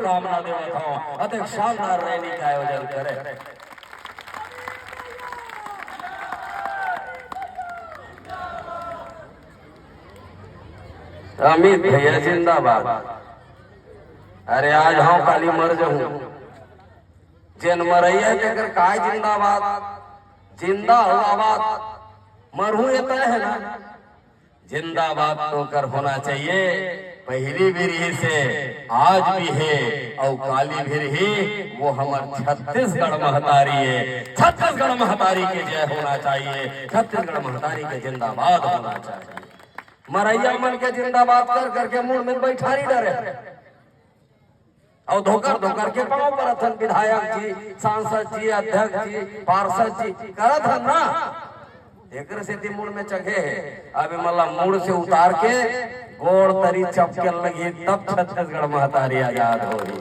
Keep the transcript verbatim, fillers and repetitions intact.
शुभकामना देवत हौं, अतेक शानदार रैली के आयोजन करे। अमित भैया जिंदाबाद। अरे आज हौं, काली मर जहूं। जेन मरइया हे तेकर काय जिंदाबाद? जिंदा हो आबाद, मरहूं ये तय हे ना। जिंदाबाद तो ओकर होना चाहिए, पहिली भी रिहिस हे, आज भी हे, अउ काली भी रिही, वो हमर छत्तीसगढ़ महतारी हे। छत्तीसगढ़ महतारी के जय होना चाहिए, छत्तीसगढ़ महतारी के जिंदाबाद होना चाहिए। मरइया मन के जिंदाबाद कर करके मुड़ में बइठारी डरे। अउ धोकर धोकर के पांव परत हन विधायक जी, सांसद जी, अध्यक्ष जी, पार्षद जी, करत हन ना। एकरे सेती मुड़ में चघे हे। अब एमन ला मुड़ से उतार के गोड़ तरी चपके ल लगही, तब छत्तीसगढ़ महतारी आजाद होही।